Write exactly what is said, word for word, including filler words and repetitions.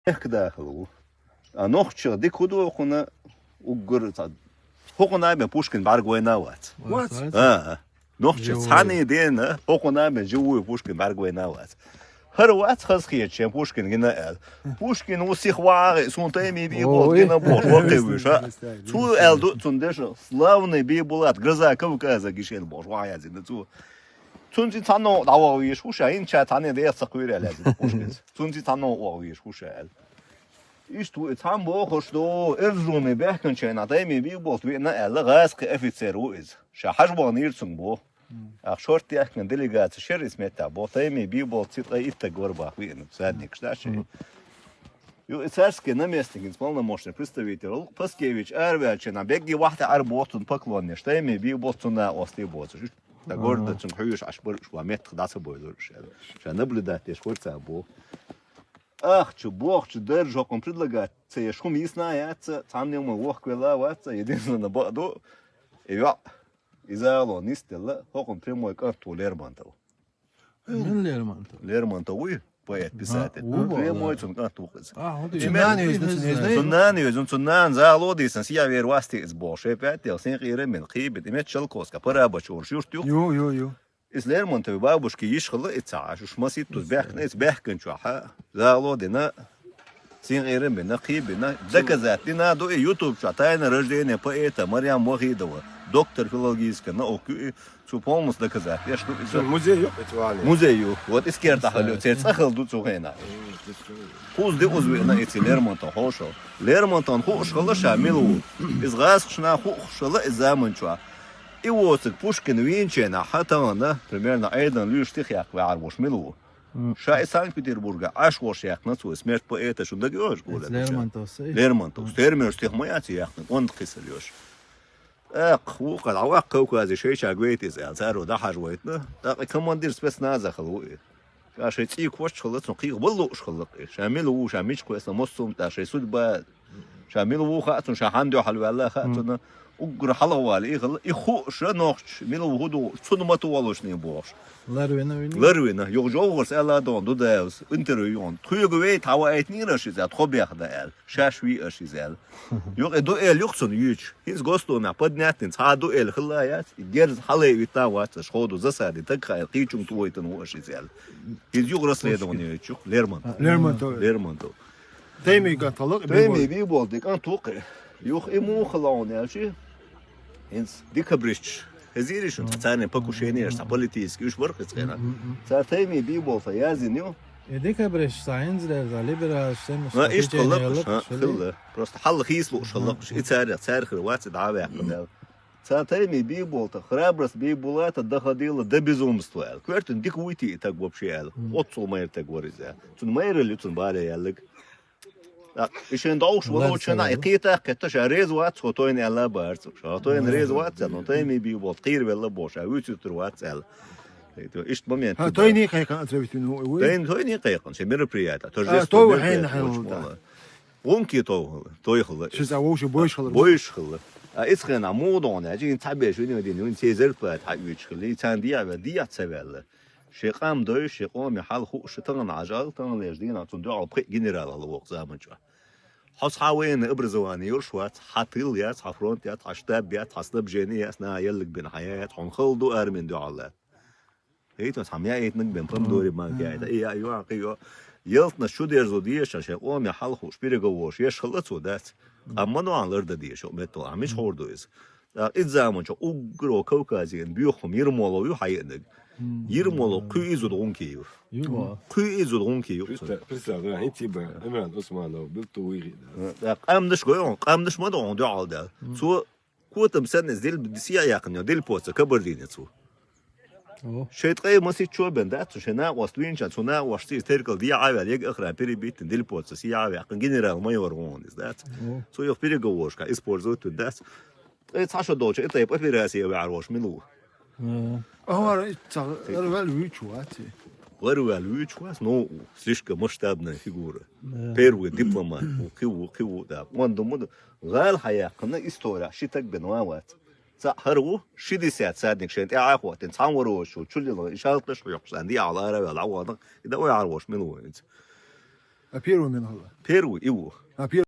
Эхк дахал ву. А нохча дика хӀу ду хьуна уггар ца. ХӀокхунна бен Пушкин бӀаргавайна вац. Вац. А, а. Нохча Йо. Цхьанне дена, хӀокхунна бен живой Пушкин бӀаргавайна вац. ХӀара вац хазхетачен Пушкин гина аьл. Пушкин ву сих вагӀа, сун тайми би Ой. Бот гина боху, вакхи вуьш, а. Цу аьл ду, цун деша, славный би Булат, гроза Кавказа гишен боху, вагӀа язина цу. Цунци цхьанна дӀавагӀа веш хӀуша, хӀинча цхьанне дех ца кхуьйра аьл язина Пушкинс. Цунци цхьанна вагӀа веш хӀуша аьл. Иштта ву и цхьамма бохуш ду, Эрзуми баьхкинчайна тайми би болт виъна аьлла, гӀазкхи офицер ву иза. Ша хьажбан нир цунга бу. Ах шорт яхкина делегаци шер ис метта бо, тайми би болт цитӀа иттаг вар бах виъна, садникаш да ши. Ю и царский наместник, ин полномочный представитель, Паскевич арваьлчина, бегги вахта ар ботун поклоннеш, тайми би болт цуна ости боцуш. Да горда цун хьуьш аш барш ва меттах даца бойлуш. Ша наблюдать деш хурца бу. Ахчу, бохчу, дер жокъун предлагать ца еш хӀума йисна яц, цхьанна ма вохквелла вац, единственно баъду, и ваъ, иза ало нисделла, хӀокъун прямой кӀант ву Лермонтов. Мин Лермонтов? Лермонтов вуй, поэт, писатель. А, ву, ву. Прямой цун кӀант ву хиз. А, хӀун ди? Цун нана везна, цун нана. Цун нана везна, цун нана зало дийсан, сия вер васти из бо. Шепят дел, син къира мин, кхибит, имет Шелковска, парабачур, шурт юх. Ю, ю, ю. Ис Лермонтовы бабушки йиш хала и ца, уж маситтуз бехкна, ис бехкан чу ха, зало дина, син ирин бина, кхи бина, доказать дина, ду и YouTube чу тайна рождения поэта Марьям Вахидова, доктор филологической наук, и цу полностью доказать. Я что, Цу музей ю, это вали. Музей ю. Вот из керта халю, цец ахал ду цу хена. Хуз ди узвена и ци Лермонтов хошо. Лермонтов хуш хала ша милу. Из газ хшна хуш хала из заман чу. И воцик Пушкин винчена хатана, примерно айдан луьш тих як вар вош милу. Ша и Санкт-Петербурга аш вош як на цу смерть поэта шундаг ёж гула. Лермонтов сей. Лермонтов. Термер стих моя ци як на, он кисал ёж. Эх, ву кал ава Кавказе шейча гвейт из эл, царо да хаж вайтна. Так и командир спецназа халу и. Ша шей цӀий квоч хала, цун кхийх баллуш хала. Ша мил ву, ша мич квесна моссум, та шей судьба. Ша мил ву хаъ цун, ша хьан дуьхьал ваьлла хаъ цунна. Уггар хьалгӀа вала, и хала, и ху ша нохч, мил ву хӀу ду, цун мату волушни бохуш. Ларвина вини? Ларвина, юх жовгӀарс аьлла дон, ду даьвс, интервью йон. Тхуьга вей, тхьава айтнира ши зат, хо бех да аьл. Шаш ви аш изел. Юх и дуэл юх цун юч. Хиз гостуна поднятин, цхьа дуэл хилла яц, и герз хьалай витта вац, аш ходу засади, так хай, кийчун туйтан ву аш изел. Хиз юх расследование чух, Лермонтов. Лермонтов. Лермонтов. Тайми гаталак, Тайми би болди, кан тук. Юх и му хилла он ялчи. Инс декабрисч. Хезиришун, царни покушение, аш политический, уж варх из хена. Цар тайми би болса, язин ю. И декабрисч, са инзлер, за либерал, сем, А, ишт хилла, хилла. Просто хьал хислу, шалла, и цар, цар хир вац, да вяхна. Цар тайми би болта, храбрость би булата, доходила до безумства. Квертин дик уйти и так вообще эл. Отцу майр так вариза. Цун майр ли цун бале яллик. И шен догӀуш валучана, и кхетахь кхетта, ша реза вац, хӀо тойна аьлла барцу. Ша хӀо тойна реза вац, но тайми би болт, кхийр велла бо, ша вуьцуьттур вац аьлла. Ишт момент. Ха, тойни кхайкан отравитин ву. Тойни, тойни кхайкан, ше мероприятие. А, Торжество то мероприятие хен хен вуч да. Вон ки то, той хала. Ши за вовше бойш хала. Бойш хала. А ис хен а мудон, а жин цабеш вини дин, вин се зарплат ха вуч хала, и цан диа ве, диа цавелла. Ши къам дой, ши къоми хьал ху, ши таган ажал, таган леш дина, цун дуа пхи генерал хала вокх заман чу. Хьо цхьа военное образование йолуш вац, хьа тыл яц, хьа фронт яц, хьа штаб яц, хьа снабжение яц, на яллиг бен хьа яц, хьун хала ду армин дуьхьал. Хьийта цхьа мя эйтнаг бен помидори манка яйта, и я, ю, а, кхи, ю. Ялтнаш чу дерзо дешан, шен къоме хьалхуш, переговорш, еш хала цо дац. Амма ну ан ларда деш, меттал, а миш хор ду из. А, из заман чу угро Кавказиен бюхум Ермолов ю хьаеннаг. Ермолов кху изуд гӀункиев. Кху изуд гӀункиев. Представь, да, хӀинтиба Имран Усманов, Билту Уйгида. Къамдаш гой он, къамдаш ма дон дуьхьал да. Цо котам санна из дил сия яхна, дил поца кабардине цо. Шей ткъе масит чо бен дац, цу шей накъост винчан, цу накъост ци теркал диа авел, ег ахра перебиттин дил поца сия авяхна, генерал-майор вон из дац. Цо йох переговоршка использовать дац. Ткъе цхьа шо долча, и тайп операция ваьр вош милу. Ахвар ца эрвел вичу ваци. Эрвел вичу вац, но слишком масштабная фигура. Первый дипломат, у киву, киву, да. Он думаю, гал хаяхна история, ши так бен ван вац. Ца хар ву, ши десят садник шен тӀе ахватин, цхьан варо шу, чулила, и шалташ ху йохсан, ди ала ара вел, авана, и да ой арвош милу вац. А первый мен хала. Первый и у. А первый.